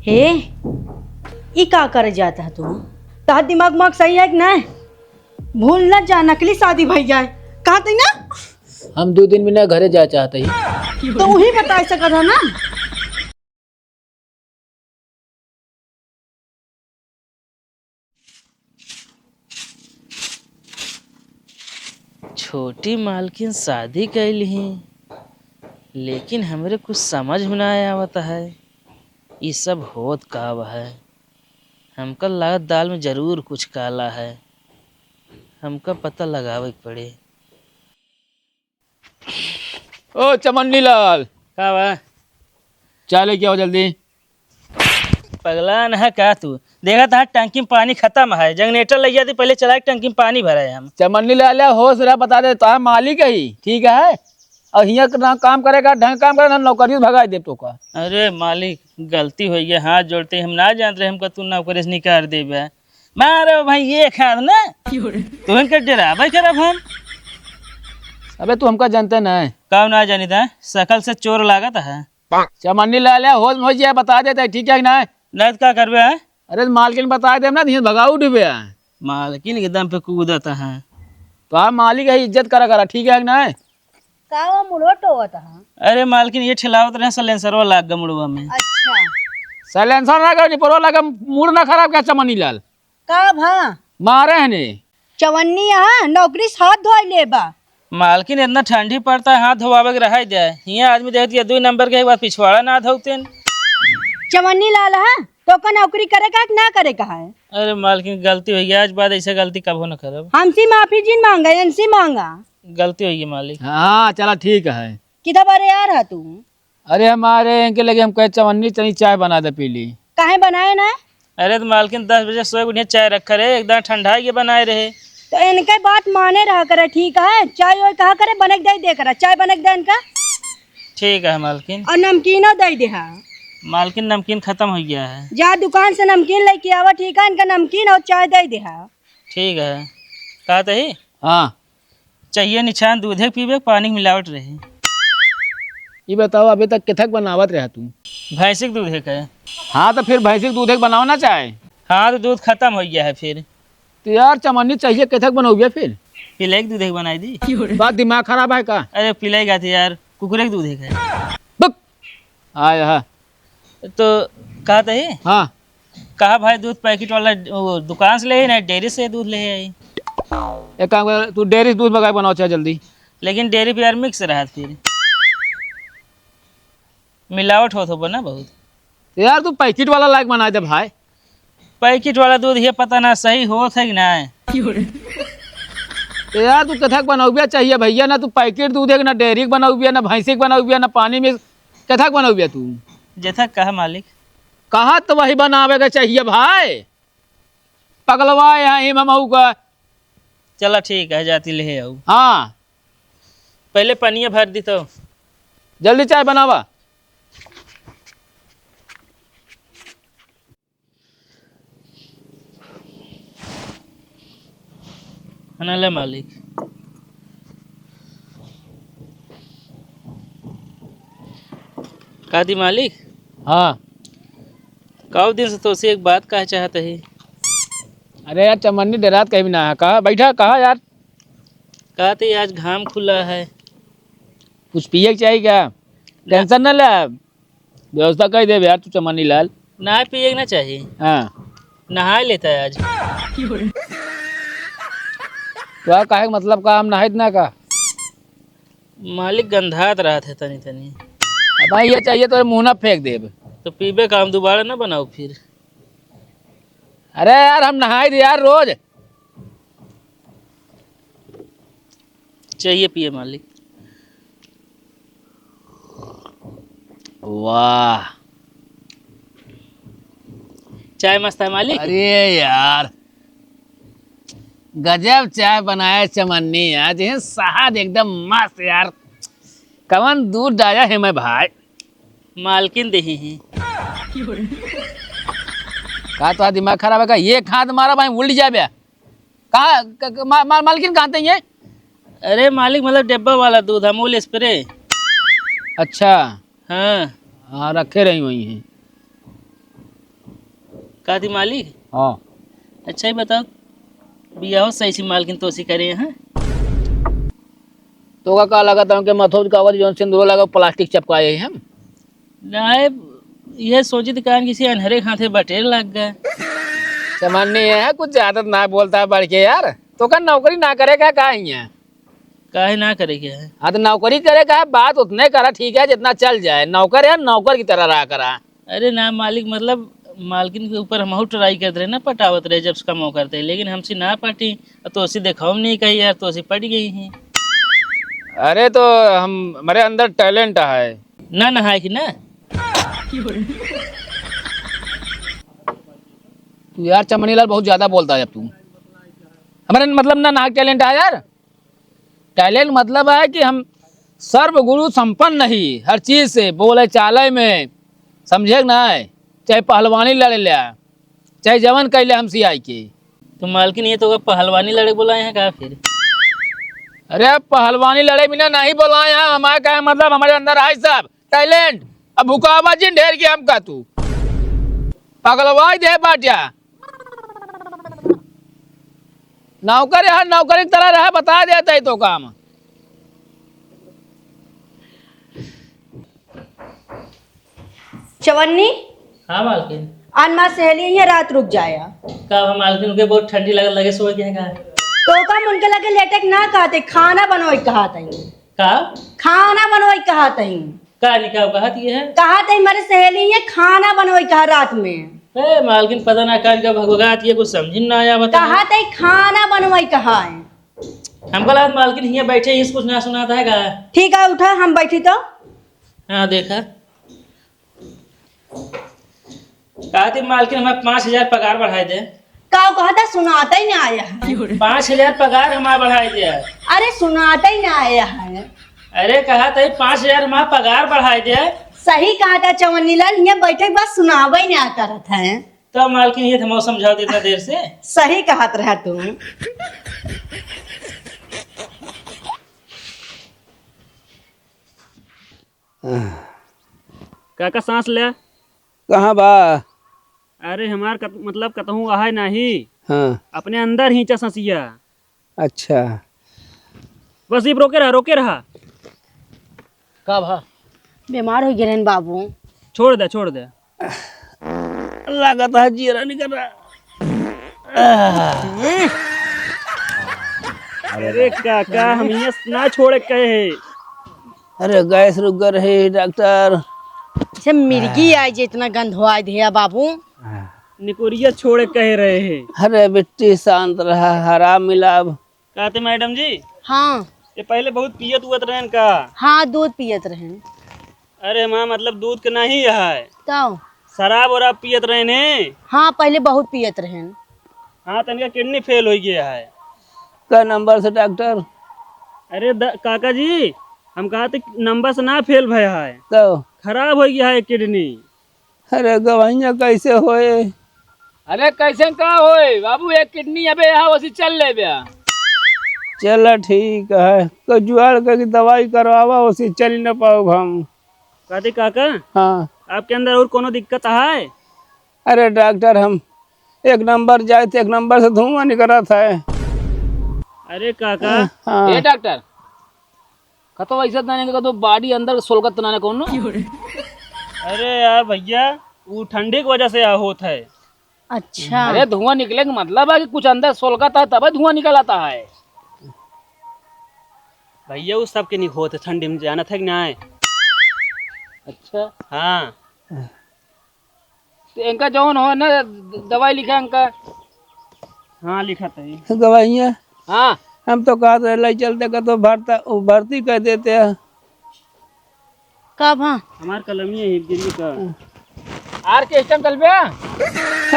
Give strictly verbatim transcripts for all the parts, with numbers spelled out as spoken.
ए, ई का करे जात ह तू? तोहार दिमाग माग सही है कि नहीं? भूल न जा, नकली शादी भई जाए। कहा तई ना? हम दो दिन में ना घरे जाए चाहत ही। तो वही बताए सकत ह ना। छोटी मालकिन शादी कइली ही, लेकिन हमरे कुछ समझ में ना आवत है, ई सब होत का है। हमका लागत दाल में जरूर कुछ काला है, हमका पता लगावे के पड़े। ओ चमन्नी लाल, का बा? चाय लेके आओ जल्दी। पगला न है का तू? देखत ह टंकी में पानी खतम है, जनरेटर लइ जाती, पहले चला के टंकी में पानी भराए हम। चमन्नी लाल, होश रहा, बता दे, तोहार मालिक ही, ठीक है? और हियाँ के ना काम करे का, ढंग काम करे ना, नौकरी से भगाई देब तोका। अरे मालिक, गलती होइ गया, हाथ जोड़ते ही हम ना जानत रहे, हमका तू नौकरी से निकाल देबे। मारे भाई, ये खाद ना, तू इनके डरावे करब हम। अबे तू हमका जानते ना है। का ना जानी था, शकल से चोर लागत है। चमन्नी लाल, होश में हो जाए, बता देते, ठीक है कि ना? नहीं तो का करबे है? अरे मालकिन बता देब ना, धीरे भगाऊ उठबे है। मालकिन एकदम पे कूदत है। तो आप मालिक है, इज्जत करा करा, ठीक है कि ना? का वो मुड़वा टोवत ह? अरे मालकिन, ये ठेलावत रहे, सलेंसरवा लाग गा मुड़वा में। अच्छा। सलेंसर ना कर, निपरवा लगा, मूड ना खराब कर चमन्नी लाल। का भा? मारे है ने। चवन्नी यहाँ नौकरी से हाथ धोई लेबा। मालकिन, इतना ठंडी पड़ता है, हाथ धोवावे के रह जाए। हियाँ आदमी देखत के दुई नंबर के, एक बार पिछवाड़ा ना धोतेन। चवन्नी लाल है, तोका नौकरी करे का कि ना करे का है? अरे मालकिन, गलती होइ गया, आज बाद ऐसा गलती कबो न करब। हमसे माफी जिन मांगा, इनसे मांगा। गलती होइ गई मालिक। हाँ, चला ठीक है। किधर बारे यार है तू? अरे हमारे इनके लगे हम कहे चवन्नी चनी चाय बना दे पी ली। काहे बनाए ना? अरे तो मालकिन, दस बजे सोए उठिए चाय रखा रहे, एकदम ठंडा के बनाए रहे। तो इनके बात माने रहा करे, ठीक है? चाय ओय कहा करे, बने के दे दे करा, चाय बने के दे इनका। ठीक है मालकिन। और नमकीनो दे दे हा। मालकिन, नमकीन खत्म हो गया है। जा दुकान से नमकीन लेके आवा, ठीक है? इनका नमकीन और चाय दे दे हा। ठीक है। कहा तही? हाँ। चाहिए निछान दूधे के पीबे, पानी के मिलावट रहे। ई बताओ, अभी तक केथक बनावत रहा तू? भैंसी के दूधे के। हाँ, तो फिर भैंसी के दूधे के बनाओ ना चाय। हाँ, तो दूध खत्म हो गया है फिर। तो यार, चमन्नी चाहिए, केथक बनौबे फिर? पिलाई के दूधे के बनाई दी। बात दिमाग खराब है का? अरे, पिलाई का थी यार, कुकुरे के दूधे के। बक! आय हा। तो कहा तही? हाँ। कहा भाई, दूध पैकेट वाला वो दुकान से ले आई ना, डेयरी से दूध ले आई? एक काम कर, तू डेयरी से दूध मंगा के बनाओ चाय जल्दी। लेकिन डेयरी पे यार मिक्स रहत फिर, मिलावट होत होबो ना बहुत। तो यार, तू पैकेट वाला लायक बना दे भाई। पैकेट वाला दूध ये पता ना सही होत है कि ना। तो यार, तू केथक बनौबिया चाहिए भैया, ना तू पैकेट दूध है, ना डेयरी के बनौबिया, ना भैंसी के बनौबिया, ना पानी में केथक बनौबिया तू? जेथक कहा मालिक। कहा तो वही बनावे के चाहिए भाई। पगलवा यहाँ ही ममऊ का। चला ठीक है, जाती ले आऊ। हाँ। पहले पनिया भर दी तो। जल्दी चाय बनावा। है ना ले मालिक। का दी मालिक? हाँ। काऊ दिन से तोसे एक बात कहे चाहत ही। अरे यार चमन्नी, डेरात कहीं भी ना है, कहा बैठा, कहा यार। कहते आज घाम खुला है। कुछ पिए के चाहिए क्या? ना। टेंशन ना ले, व्यवस्था कर देबे यार तू चमन्नी लाल। ना पिए के ना चाहिए। हाँ। नहाए लेता है आज। तो यार काहे के मतलब का, हम नहाइत ना का? मालिक गंधात रहत है तनी तनी। अब भाई ये चाहिए तो मुँह ना फेंक देब। तो पीबे का, हम दोबारा ना बनाओ फिर। अरे यार हम नहाई दे यार रोज। चाहिए पिए मालिक। वाह, चाय मस्त है मालिक। अरे यार, गजब चाय बनाए चमन्नी यार, जैसे शहद एकदम मस्त यार। कवन दूध डाला है मैं भाई? मालकिन देही ही। का तो दिमाग खराब है का? ये खाद मारा भाई, उल्ट जाबे। कहाँ, क-, क-, मा-, मा-, मालकिन कहाँ थे ये? अरे मालिक, मतलब डिब्बा वाला दूध, अमूल स्प्रे। अच्छा। हाँ। हाँ, रखे रही वही हैं। का दी मालिक? हाँ। अच्छा ही बताओ, बियाह सही से मालकिन तोसी करे हैं? तोका का लागत है कि मथोज का अवधि जौन सिंदूर लगा प्लास्टिक चपकाए हैं हम? नाय, ये सोचित कान किसी अनहरे खाते बटेर लग गए। सामान्य है, कुछ ज्यादा ना बोलता है बढ़ के यार। तोका नौकरी ना करे का, का हियाँ? काहे ना करे के है? हाँ, तो नौकरी करे का है, बात उतने करा, ठीक है, जितना चल जाए। नौकर है, नौकर की तरह रहा करा। अरे ना मालिक, मतलब मालकिन के ऊपर हम और ट्राई करते रहे ना, पटावत रहे जब उसका मौका रहते, लेकिन हमसे ना पटी। और तो उसे देखाओ नहीं कही यार, तो उसे पट गई ही। अरे तो हम, हमारे अंदर टैलेंट है। ना नहाए की ना। तू यार चमनी लाल बहुत ज्यादा बोलता है अब तू। हमारे मतलब ना नहाए टैलेंट है यार। टैलेंट मतलब है कि हम सर्वगुण संपन्न ही, हर चीज से, बोले चाले में, समझे कि नाय? चाहे पहलवानी लड़े ल्या, चाहे जवन कैले हमसे आई के। तो मालकिन, ये तो का पहलवानी लड़े बोलाए हैं का फिर? अरे, अब पहलवानी लड़े बिना नहीं बोलाए हैं, हमारे कहे मतलब हमारे अंदर है सब टैलेंट। अब भुकावा जिन ढेर के हम का तू पगलवाई दे बाटिया। नौकर यहाँ नौकरी की तरह रहे, बता देते ही तो काम। चवन्नी, हाँ मालकिन। आज हमार सहेली यहाँ रात रुक जाया। का हम मालकिन के बहुत ठंडी लगत लगे सोए के हैं का? तो का हम उनके लगे लेटे के ना कहते, खाना बनवाई कहत हई। का? खाना बनवाई कहत हई। का निकाह कहत ये है? कहत हई हमारे सहेली ये खाना बनवाई कहा रात में। ए मालकिन, पता ना कान का भगभगात ये कुछ समझिन ना आया बता। कहत हई खाना बनवाई कहा है। हमका लगा मालकिन हियाँ बैठे ही कुछ ना सुनाता है का? ठीक है, उठा, हम बैठी तो। हाँ देखा। कहती मालकिन हमार पाँच हजार पगार बढ़ाई दे। का कहता, सुनाता ही ना आया है। पाँच हजार पगार हमार बढ़ाई दे। अरे सुनाता ही ना आया है। अरे कहत है पाँच हजार हमार पगार बढ़ाई दे। सही कहता चवन्नी लाल, हियाँ बैठे बस सुनावे ना करत है। तो मालकिन ये तो मौसम समझाओ इतना देर से। सही कहत रहा तू। काका सांस ले। कहाँ बा? अरे हमार कत-, मतलब कतहूँ आहे नाही। हाँ। अपने अंदर ही चससिया। अच्छा। बस इब रोके रहा, रोके रहा। का भा? बीमार हो गए रहन बाबू। छोड़ दे, छोड़ दे। लागत है जियरा निकल रहा। अरे काका, हम ये ना छोड़े कहे है। अरे गैस रुक गए रहे डॉक्टर। जैसे मिर्गी आए जे इतना गंधवाए दिया बाबू। निकुरिया छोड़े कहे रहे है। अरे बिट्टी शांत रहा, हरा मिलाब। कहते मैडम जी? हाँ। ये पहले बहुत पियत उयत रहन का? हाँ, दूध पियत रहन। अरे माँ, मतलब दूध के नहीं है। तो? शराब वराब पियत रहन है? हाँ, पहले बहुत पियत रहन। हाँ, तो इनका किडनी फेल हो गया है। का नंबर से डॉक्टर? अरे द-, काका जी, हम कहा थे नंबर से ना फेल भया है। तो? खराब हो गया है किडनी। अरे गवैया कैसे होए? अरे कैसे का होए बाबू, एक किडनी अबे यहाँ ओसी चल ले बे। चला ठीक है, तो जुगाड़ करके दवाई करवावा, ओसी चल न पाओ हम। कहते काका, हाँ। आपके अंदर और कोनो दिक्कत है? अरे डॉक्टर, हम एक नंबर जाए थे, एक नंबर से धुआं निकलत है। अरे काका। हाँ। ए डॉक्टर, कतो ऐसा तो नहीं, कतो body अंदर सोलकत तो ना कोनो। अरे यार भैया, वो ठंडी की वजह से यह होत है। अच्छा। अरे धुआं निकले का मतलब है कि कुछ अंदर सोलकत है तबे धुआं निकल आता है। भैया वो सबके नहीं होत है ठंडी में, जानत है कि ना है? अच्छा। हाँ। तो इनका जौन हो ना, द-, दवाई लिखा इनका। हाँ, लिखत है। गवाइया। हाँ। हम तो कहत रहे, ले चलते का तो भरता, वो भर्ती कर देते हैं। कब हाँ? हमार कलमिया ही गिरी का। Orchestra में चलबे?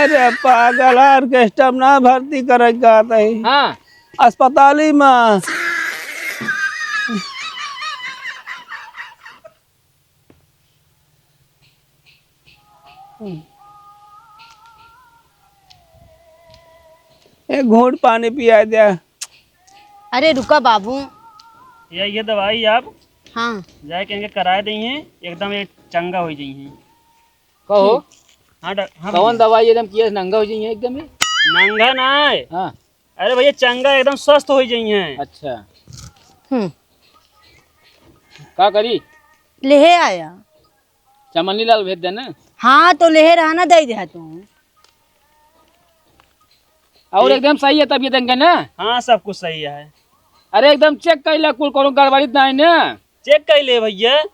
अरे पागल, orchestra में ना भर्ती करे कहत है। हाँ। अस्पताली में। एक घूंट पानी पिया दे। अरे रुका बाबू। ये, ये दवाई आप हाँ। जाए के इनके कराए दई हैं, एकदम ये चंगा हो जाई हैं। कहो। हाँ डॉक-, हाँ कौन भैया। दवाई एकदम किए नंगा हो जाइए एकदम ही? नंगा ना है। हाँ। अरे भैया, चंगा एकदम स्वस्थ हो जाइए। अच्छा। हम्म। का करी? लेहे आया। चमनी लाल भेज देना। हाँ, तो लेहे रहा ना, दे दे तू। और ए- एकदम सही है तबीयत इनका ना? हाँ, सब कुछ सही है। अरे एकदम चेक कर ले, कुल कोनो गड़बड़ी तो नहीं ना? चेक कर ले भैया।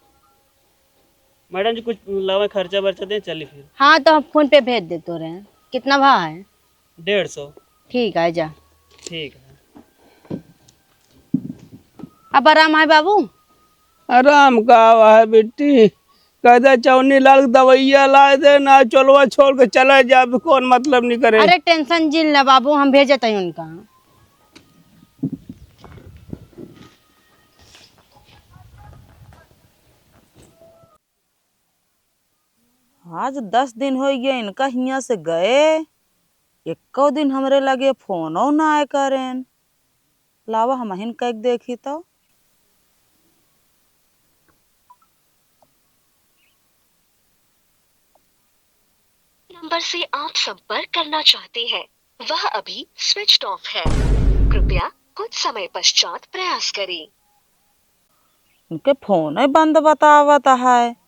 मैडम जी कुछ लावे खर्चा बर्चा दे, चली फिर। हाँ, तो हम फोन पे भेज दे तोरे। कितना भाव है? डेढ़ सौ। ठीक है, जा। ठीक है। अब आराम है बाबू? आराम का है बिट्टी, कह दे चौनी लाल के दवैया लाए दे ना, चोलवा छोड़ के चला जाब, कौन मतलब नहीं करे। अरे टेंशन जिन ले बाबू, हम भेजत हई उनका। आज दस दिन होइ गए इनका हियाँ से गए, एक्को दिन हमरे लगे फोनो नाय करेन। लावा हमहिन कइके देखी तो। नंबर से आप संपर्क करना चाहते हैं, वह अभी switched off है। कृपया कुछ समय पश्चात प्रयास करें। इनके फोन ही बंद बतावत है।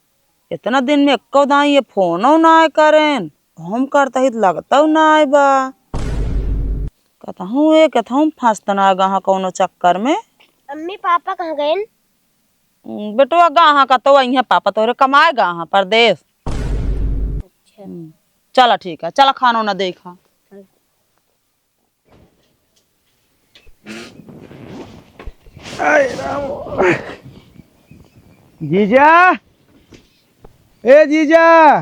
इतना दिन में एक्को दाई ये फोनो नाय करेन, हम करता ही तो लगता नाय बा। कतहूँ ये कतहूँ फंसत ना गहा कौनो चक्कर में। अम्मी पापा कहाँ गएन? हम्म, बेटवा गहा कतौ अइहें पापा तोहरे कमाए गहा परदेस। अच्छा। हम्म, चला ठीक है, चला खाना ना देखा। आय राम। जीजा, ए जीजा,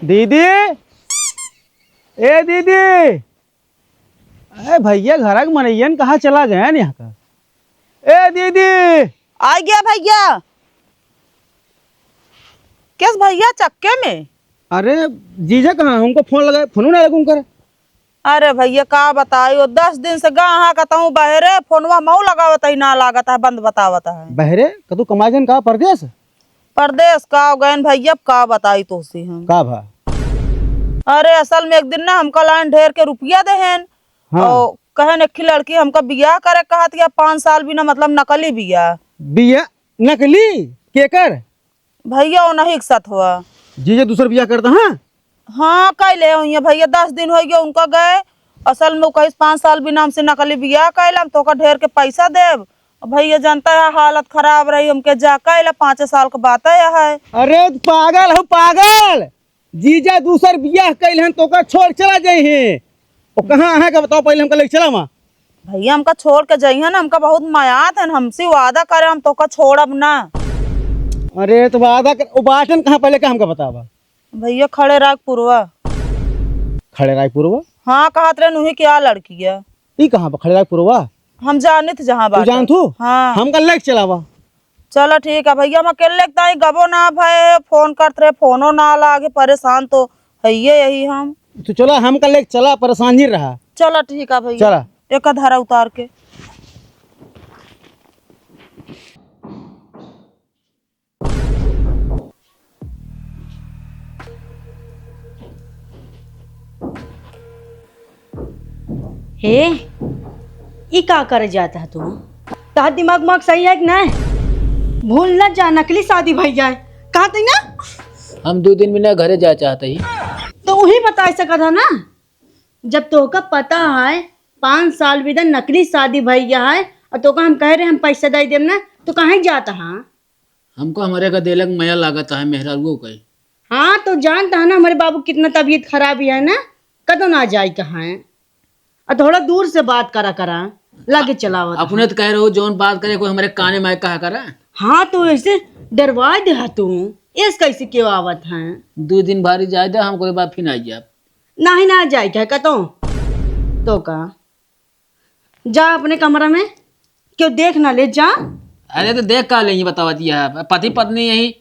दीदी, ए दीदी, अरे भैया घर के मनैयन कहाँ चला गए हैं यहाँ का? ए दीदी, आ गया भैया। किस भैया चक्के में? अरे जीजा कहाँ? हमको फोन लगाए, फोन ना लगे उनकर। अरे भैया का बताई, वो दस दिन से गहा कतहूँ बहरे, फोनवा मऊ लगावत ही ना लागत है, बंद बतावत है। बहरे? कतहूँ कमाए गएन का परदेस? परदेस का गएन भैया, अब का बताई तोसे हम। का भा? अरे असल में एक दिन ना हमका लाइन ढेर के रुपया देहेन, हाँ। और कहेन एक लड़की हमका बियाह करे कहत या पाँच साल बिना, मतलब नकली बियाह। बियाह नकली? केकर? भैया, वो नहीं एक साथ हुआ। जीजा दूसर बियाह करता, हाँ? हाँ, कैले हुई है भैया, दस दिन होइ गए उनका गए। असल में वो कहिस, "पाँच साल बिना हमसे नकली बियाह कैला, हम तोका ढेर के पैसा देब।" भैया, जानता है, हालत खराब रही, हमके जा कैला, पाँच साल के बात है। अरे, पागल हो, पागल। जीजा दूसर बियाह कैल हन, तोका छोड़ चला जाई हैं। वो कहाँ है का बताओ, पहले हमका लेके चला वहाँ। भैया, हमका छोड़ के जाई है ना, हमका बहुत मयात है, हमसे वादा करे, हम तोका छोड़ब ना। अरे, तो वादा कर, वो बाटन कहाँ पहले का हमका बतावा। भैया, खड़े रायपुरवा। खड़े रायपुरवा? हाँ, कहत रहे नुही क्या लड़की है। ई कहाँ बा खड़े रायपुरवा? हम जानित जहाँ तू बाटे। जानत हू? हाँ। हमका लेके चलावा। चला ठीक है भैया, हम अकेले ताई गबो ना भए, फोन करत रहे, फोनो ना लागे, परेशान तो हइये यही हम। तू चला, हमका लेके चला, परेशान ही रहा। चला ठीक है भैया। चला। एक धारा उतार के। हे, ई का करे जात ह तू? तोहार दिमाग उमाग सही है कि नहीं? भूल न जा, नकली शादी भई जाए। कहा तई ना? हम दो दिन में ना घरे जाए चाहत ही। तो वही बताए सकत ह ना, जब तोहका पता है पाँच साल बीतन नकली शादी भई गया है और तोहका हम कह रहे हम पैसा दे देम ना, तो काहे जात ह? हमको हमरे का देलक मया लागत है मेहरारुओ के। हाँ, तो जानता है ना हमारे बाबू कितना तबीयत खराब ही है ना, कदो ना जाए कहाँ है। आ थोड़ा दूर से बात करा करा, लागे चलावत अपने है। तो कह रहे हो जौन बात करे कोई हमारे काने में कहा करा। हाँ, तो ऐसे डरवा दे हा तू, ऐस कैसे क्यों आवत है? दो दिन भारी जाए दे, हम कोई बात फिर आई जाब। नहीं ना जाए क्या कतो? तो का? जा अपने कमरा में, क्यों देख ना ले, जा। अरे तो देख का लेंगे, बतावा दिया है, पति पत्नी यही।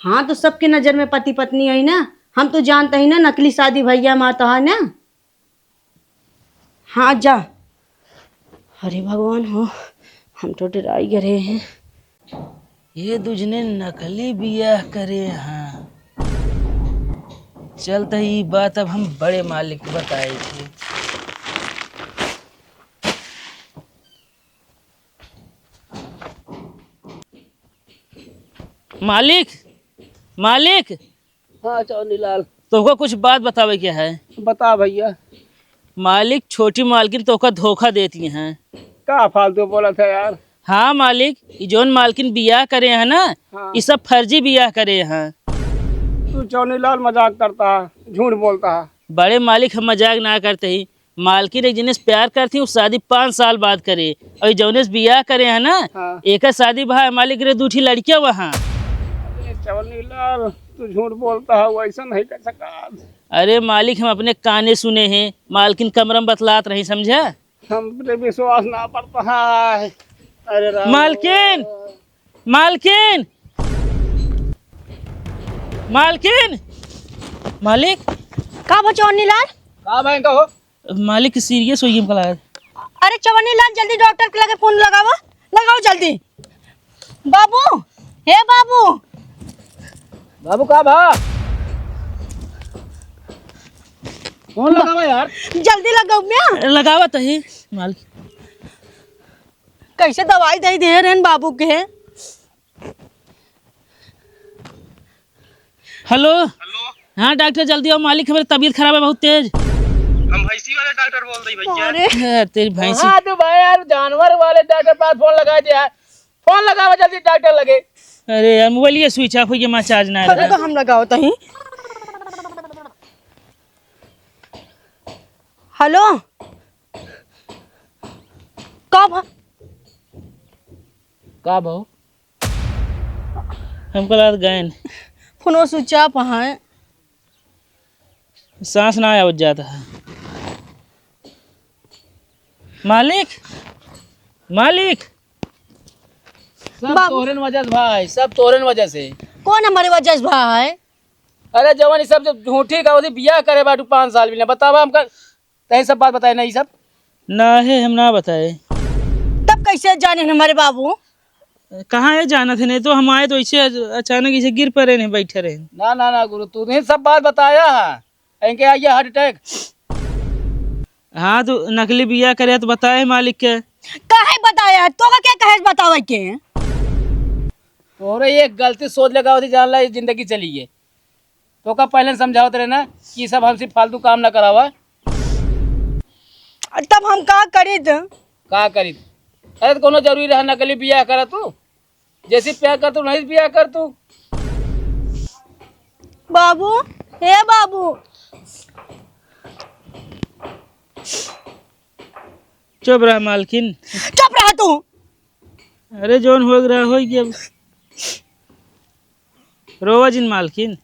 हाँ, तो सबके नजर में पति पत्नी है ना, हम तो जानते ही ना नकली शादी भैया माँ तो है ना। हाँ जा। अरे भगवान हो, हम तो डराई गए हैं। ये दुजने नकली बियाह करे हैं। चलत ही बात अब हम बड़े मालिक क बताए थे। मालिक, मालिक। हाँ चवन्नी लाल। तोहका कुछ बात बतावे के है। बता भइया। मालिक, छोटी मालकिन तोहका धोखा देती हैं। का फालतू बोलत है यार? हाँ मालिक, ई जौन मालकिन बियाह करे हैं ना, हाँ। ई सब फर्जी बियाह करे हैं। तू चवन्नी लाल मजाक करता है, झूठ बोलता है। बड़े मालिक, हम मजाक ना करत ही। मालकिन एक जने से प्यार करती, उ शादी पाँच साल बाद करे, और जौने से बियाह करे हैं ना, हाँ। एकर शादी भा मालिक रे दू ठी लड़कियां वहाँ। अरे चवन्नी लाल, तू झूठ बोलता है, वैसा नहीं कर सका। अरे मालिक, हम अपने काने सुने हैं, मालकिन कमरा में बतलात रही, समझा? हम पे विश्वास ना पड़ता है। अरे राम। मालकिन, मालकिन, मालकिन, मालिक। का बा चवन्नी लाल? का भाई का हो? मालिक serious होइए हमका लागत। अरे चवन्नी लाल, जल्दी डॉक्टर के लगे फोन लगावा, लगाओ जल्दी। बाबू, हे बाबू। बाबू का भा? फोन लगावा यार। जल्दी लगाओ म्या। लगावा तही मालिक। कैसे दवाई दे दे रहन बाबू के? हेलो। हेलो। हाँ डॉक्टर, जल्दी आओ, मालिक, हमारी तबीयत खराब है बहुत तेज। हम भैंसी वाले डॉक्टर बोल रही भैया। अरे। ए, तेरी भैंसी। हाँ तो भाई यार, जानवर वाले डॉक्टर पास फोन लगा दिया। फोन लगावा जल्दी डॉक्टर लगे। अरे यार, मोबाइल ये switch off हो गया, मैं charge ना अरे रहा। तो हम लगाओ तही। हेलो। का भा? का भाव? हमको लागत गए नहीं। फोनो switch off है। सांस ना आवत जात है। मालिक, मालिक। सब बाबू। तोहरेन वजह से भाई, सब तोहरेन वजह से। कौन हमारे वजह से भाई? अरे जवान, ई सब जब झूठी का होती, बियाह करे बाटू पाँच साल भी ना, बतावा हमका। तही सब बात बताए ना, ई सब? ना है, हम ना बताए। तब कैसे जाने हमारे बाबू? कहाँ है जानत है, नहीं तो हम आए तो ऐसे अच-, अचानक ऐसे गिर पड़े नहीं, बैठे रहे। ना, ना, ना गुरु, तू नहीं सब बात बताया है। इनके आइए heart attack। हाँ, तो नकली बियाह करे तो बताए मालिक के। काहे बताया है? तोका के कहे बतावे के? तोरे एक गलती सोच लगा होती, जान ला, ये जिंदगी चली है। तोका पहले समझावत रहे ना कि सब हमसे फालतू काम ना करावा। तब हम का करीत? का करीत? अरे तो कोनो जरूरी रहा नकली बियाह करा तू? जैसे प्यार कर तू, नहीं बियाह कर तू। बाबू, हे बाबू। चुप रहा मालकिन। चुप रहा तू। अरे जौन हो रहा हो गया। रोवा जिन मालकिन।